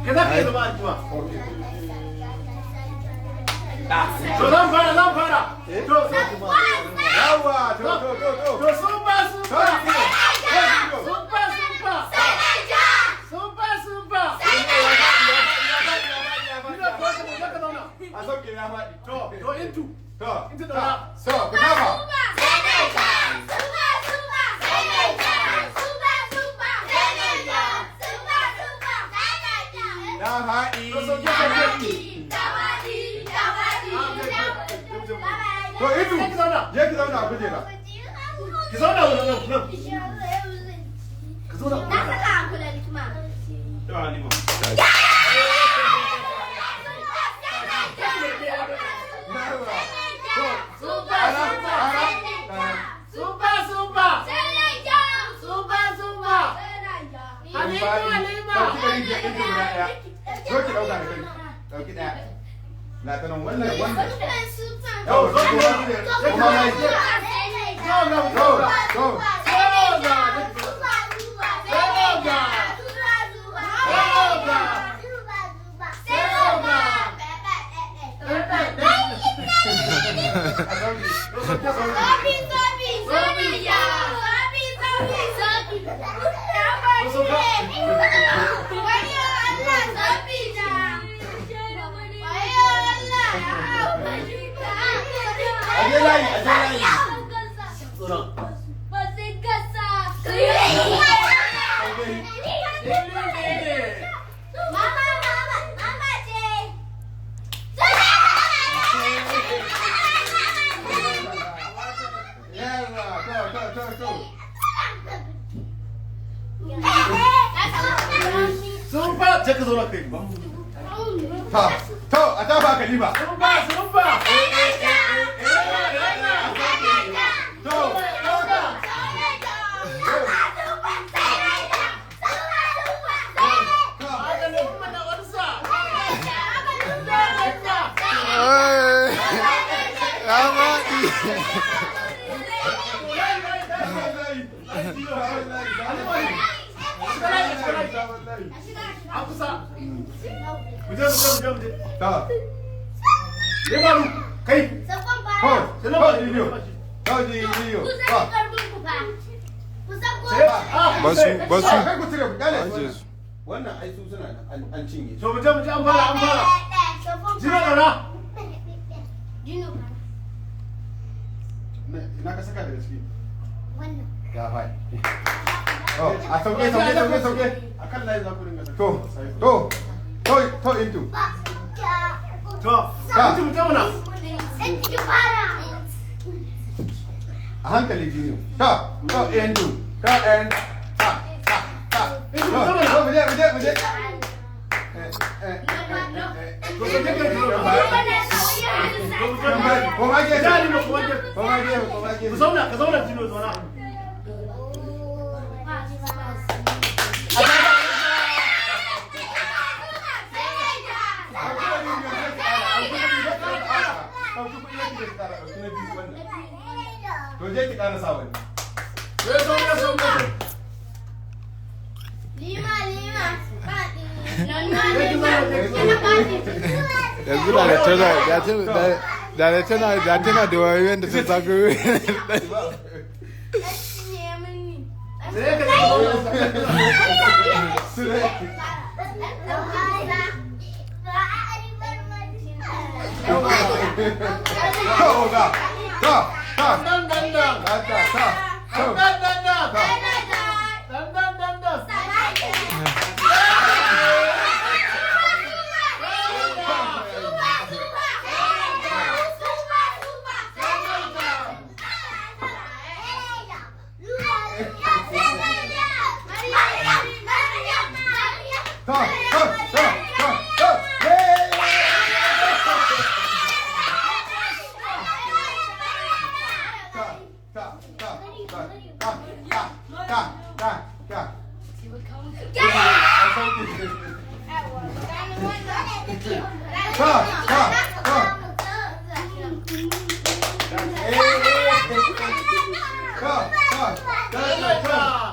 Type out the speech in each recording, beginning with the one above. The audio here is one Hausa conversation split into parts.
Ka za ka iya zama alkima. To zan fara, zan fara. To Yawa, to to to to. To super, super. Super, super. Super, super. Ina ko ka mu ka zauna. A sauke, ya faɗi. To to into. To. Into daura. So, ku tafa. Ya faɗi. To sauke, sauke. To Itu, Ki zauna. je ki zauna a kujera. Ki zauna wurin nan nan. Ka zauna. Na saka a kula likima. To Halima. Yawa. To, Super, super. Super, super. Super, super. Halima, Halima. Ɗauki 500 ɗinki guda ɗaya. Zo ki ɗauka da kai. Ɗauki ɗaya. Na ta nan wannan wannan. Yau, zo ki zauna. Kuma mai. Zauna, To, zauna. to. Zauna. Zauna. Zauna. Zauna. A sauke. To sauke, sauke. A je layi, a je layi. Zauna. Sauke. Mama, mama, mama ce. Yawa, to, to, to, to. Super, je ka zauna kai. To, to, a tafa Kalima. Super, super. To, to, to. To. Maganin mana ulsa. Ya faɗi. Sabon layi. Sabon layi. Sabon layi. An kusa. Mu je, mu je, mu je, mu je. To, Me faru? Kai. to, to, Jiniyo. To, Jiniyo. To. Basu, basu. Kai ku cire ku kyale su. Aje su. Wannan ai su suna nan an cinye su. To mu je, mu je, an fara, an fara. Jino daura. Ina ka saka daga ciki? Wannan. Ya faɗi. To, a sauke, sauke, sauke, sauke. Akan layi za ku ringa saka. To, to, to, to into. To, mu je muna. A hankali Jiniyo. To, to into. To and ta, ta, ta. To, to, mu je, mu je, mu je. Eh, eh, eh, eh. To sauke kai, ka zauna. Koma gefe. Ja Halima, koma gefe. Koma gefe, koma gefe. Ku zauna, ka zauna Jino, zauna. Ɗauki kuɗi yake da ƙara, ɗauki na biyu wannan. To je ki ƙara sa wani. Sai zauna, zauna. Lima, lima, Yanzu da tana da tana da tana da tana da wayoyin da ta zago. Sai ka zauna. Sule. To, oga. To, to. Dan dan dan. Ta, ta, ta. To. Dan dan dan. Dan dan dan dan. To, to, to, to, to. Yay! Ta, ta, ta, ta, ta, ta, ta, ta, ta. A sauke. Ta, ta, ta. Eh, ta, ta,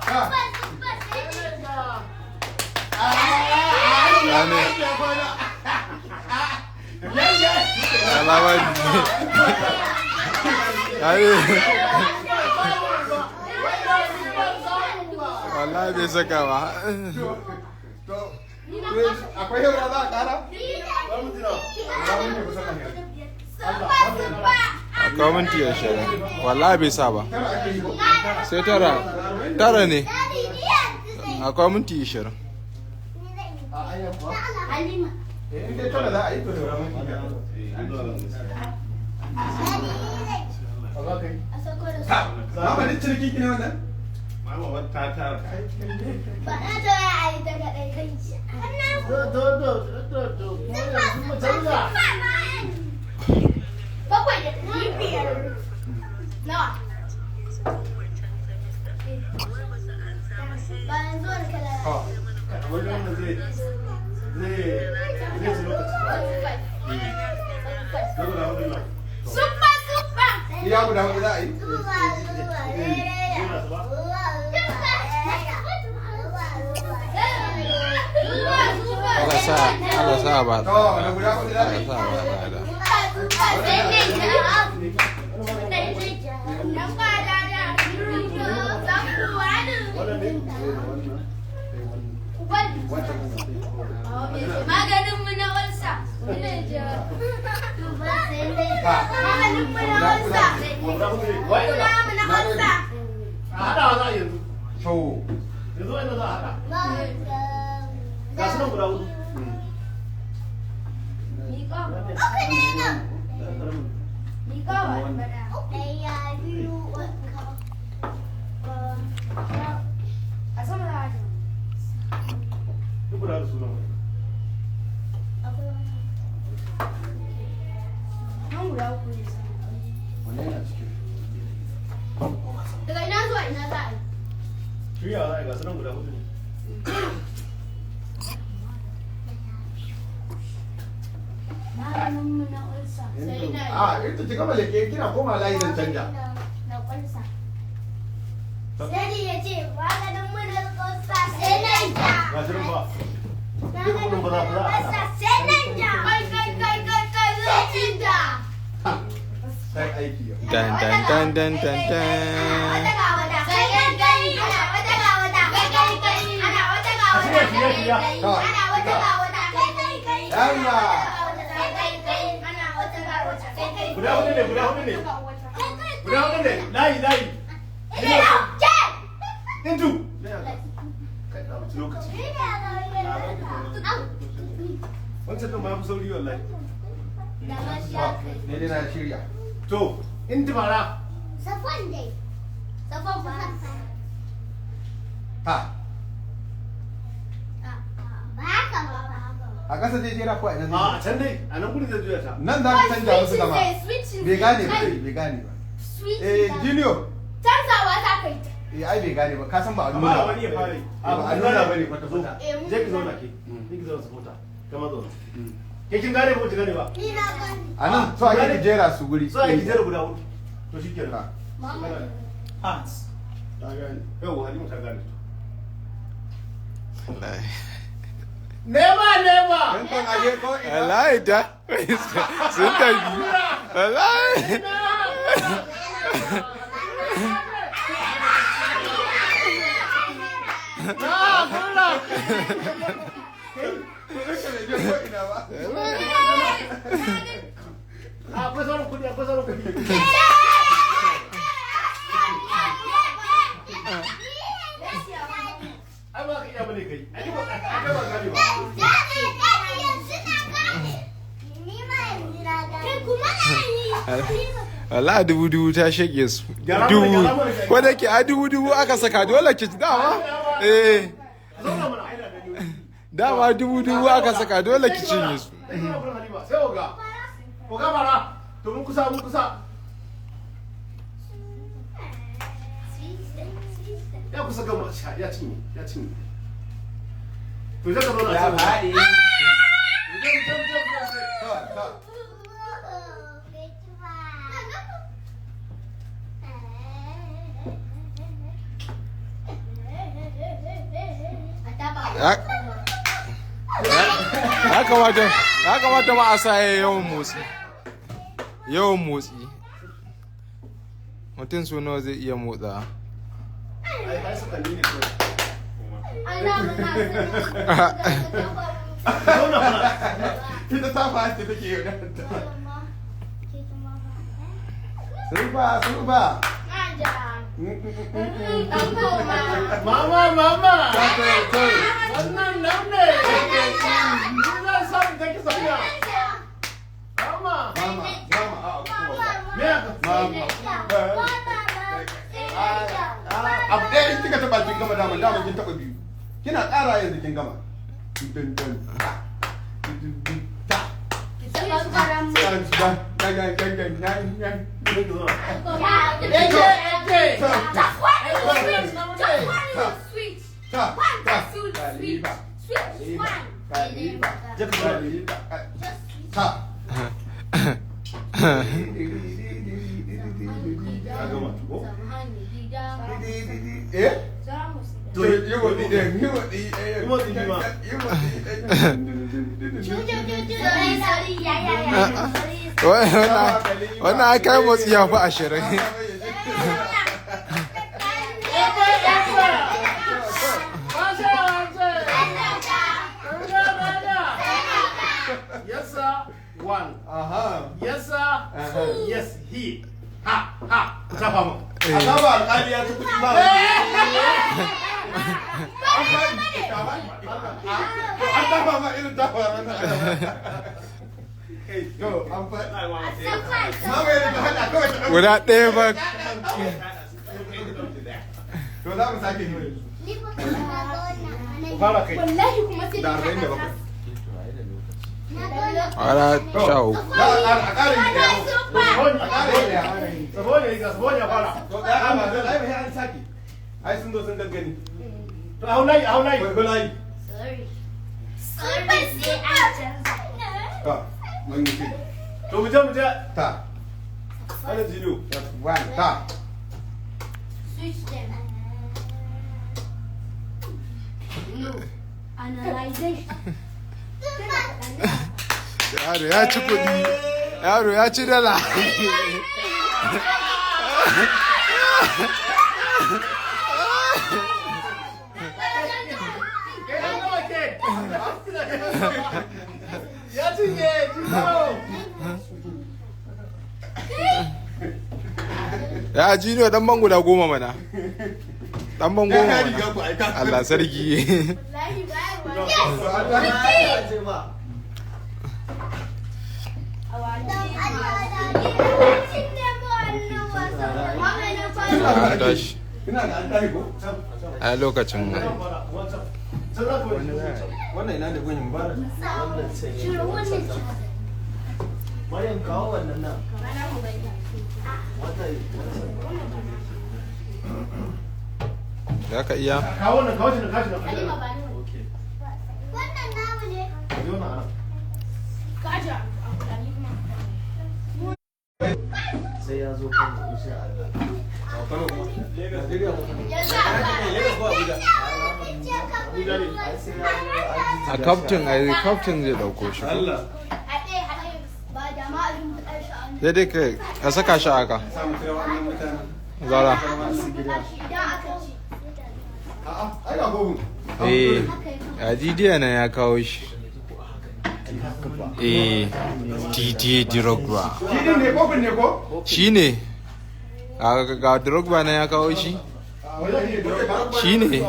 ta, ta, ta. Sani. Alama. Ai. Wallahi bai saka ba. To, akwai yaura za a kara? Akwai minti 20. Wallahi bai sa ba. Sai tara. Tara ne. Akwai minti 20. Halima. In dai tara za a yi, to saura minti 5. A sako da su. Mama, duk ciniki ki ne wannan? Mama wata tara. Ba na ta waya a yi ta kaɗai kan shi. To, mu canza. 7,500. Nawa? Ba yanzu wani kala. Wani wannan zai ci lokaci. Zai guda hudu nan. Super, super. Iya guda hudu za a yi? Jera su ba? Allah sa, Allah sa ba. To, da guda hudu za a Allah yi? sa ba tsada. Wannan ne? Maganin mu na walsa. Maganin mu na walsa. Guda hudu ne. Wai Kula mu na walsa. a haɗawa za a yi yanzu. To, Yanzu wa'annan za a haɗa. Ga su nan guda hudu. Uku ne nan. Ɗaya, biyu, uku. A sama da haka. Duk guda da sunan wani. Nan guda uku ne. Wanne yana ciki? Daga ina zuwa ina za a yi? Shiryawa za a yi, ga su nan guda hudu ne. Maganin mu na ulsa. Sai na A, ita ki gama leke kina koma layi zan canja. Na ulsa. Sai ya ce maganin mu na ulsa sai na ja. Ga su nan ba. Duk hudun ba za a haɗa. Sai na ja. Kai kai kai kai kai zai ja. Sai aiki yau. Dan dan dan dan dan dan. Wata ga wata. Kai kai kai. Ana wata ga wata. Kai kai kai. Ana wata ga wata. Shirya, shirya, shirya. Ana wata ga wata. Kai kai kai. Yalla. Kai kai kai. Ana wata ga wata. Kai kai. Guda hudu ne, guda hudu ne. Guda hudu ne. Layi, layi. Intu. Kai, na mutu lokaci. Wancan ɗin ma ya fi sauri wallahi. Ne dai na shirya. To, inti fara. Safon dai. Safon fa. Ha, Ba haka ba. A ƙasa zai jera ko a ina A zai jera? can dai, a nan gudun zai juya ta. Nan za ka canja musu zama. Bai gane ba, bai gane ba. Eh, Junior. Canzawa za ka yi. Eh, ai bai gane ba. Ka san ba a Amma nuna. wani ya fara yi. Ba a nuna bane kwata kwata. Je ki zauna ke. Je ki zauna supporter. Kama zauna. Ke kin gane ko ki gane ba? Ni na gane. A nan so ake ki jera su guri. So ake ki jera guda hudu. To shikenan. Hans. Ta gane. Yau Halima ta gane. Wallahi. Nema nema. Dan kan aje ko ina. Wallahi da sun tafi. Wallahi. Na gurra. Bai je ko ina ba. Akwai sauran kuɗi, akwai sauran kuɗi. Ai ba ka iya bane kai. Ai ba ai ba gane ba. Wallahi 2,000 ta shege su. Gyara mana, Dubu. gyara mana. Ko da ke a 2,000 aka saka dole ki ci dama. Eh. Zauna mana ai na gani. Dama 2,000 aka saka dole ki cinye su. Sai ki zauna gurin Halima. Sai oga. Oga bara. To mun kusa, mun kusa. Ya kusa gama sha, ya cinye, ya cinye. To zai ka zauna a Ya can. faɗi. Je, je, je, je. To, to. Ya Ya kamata ma a sa yawan motsi. Yawan motsi. Mutum so nawa zai iya motsa. Ai ai sakanni ne kawai. Zauna mana. Ita ta fa ce take yau da ta. Surba, surba. Mama, mama. Wannan nan ne. Ni zan samu take safiya. Mama. Mama, mama, a kuma. Me haka? Mama. Abu ɗaya in kika taɓa kin gama dama dama kin taɓa biyu. Kina ƙara yanzu kin gama. Dun dun ta. Dun dun ta. Dan dan dan dan dan dan. Eje, eje. Ta. Ta. Ta. Kaliba. Kaliba. Kaliba. Kaliba. Ta. Ka gama ko? Eh? To yi motsi ɗaya, yi motsi ɗaya. Yi motsi biyu ma. Yi motsi ɗaya. Wannan ai kai motsi ya fi 20. Eje, eje. Washe, washe. Ganga, ganga. Yes, sir. One. Aha. Yes, sir. Yes, he. Ha, ha. Ku tafa mu. Azaba alƙali ya ci kuɗi ba. An tafa ma irin tafa wannan. To, an faɗi. Mama yana ta haɗa kawai ta ɗauka. Guda ɗaya ba. To za mu sake yi. Ku fara kai. Wallahi kuma sai Da 47. Ara 13. Za a ƙara a ƙara yi ɗaya. A ƙara yi ɗaya. Saboda yi ga saboda ya fara. To ɗaya a ba zai ai an sake. Ai sun zo sun gaggani. To hau layi, hau layi. Bai layi. To, mun yi shi. To mu je mu je. Ta. Ana jiniyo. One, ta. Analyzation. Yaro ya ci kuɗi. Yaro ya ci dala. Kai an gama ke. Ya cinye, jiniyo. Ya jiniyo dan ban guda 10 mana. Dan ban 10 Ya mana. riga ku aika. Allah sarki. An tashi. Ina da an tashi ko? A lokacin Wannan ina da gunyin ba. Maryam kawo wannan nan. Wannan Za ka iya? Kawo nan, kawo shi nan, kawo shi nan. Okay. Wannan namu ne. Zo nan anan. Sai ya zo kan insha Allah. Kano kuma. Najeriya ko Kano? Yanzu a fara. Lagos ko Abuja? Ai sai ya zo an A kaftin ai kaftin zai dauko shi. ko? Allah. Sai dai ka saka shi aka. Samu kai wannan mutanen. Zara. A'a, ai ga gogun. Eh. A didiya nan ya kawo shi. Eh. Didier Drogba. Shi din ne kofin ne ko? Shi ne. Ga Drogba nan ya kawo shi. Shi ne.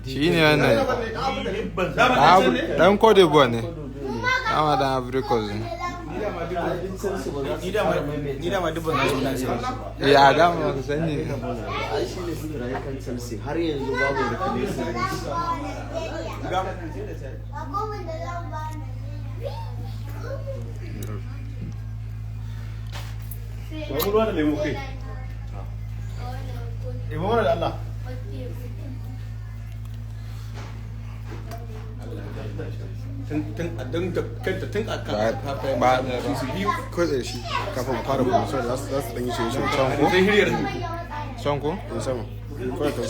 Shi ne wannan. Dan Cote d'Ivoire ne. Dama dan Ivory Coast ne. Ni dama dubban na zo na ce. Eh, a dama ka sani. Ai shi ne striker Chelsea har yanzu babu replacement. Ba mu ruwa da lemo kai. Lemo mana da Allah. Tun da kanta tun a Ba su biyu kawai shi kafin a fara bugu za su dan yi shi Can ko? sai hiriyar Can ko? sama kawai ta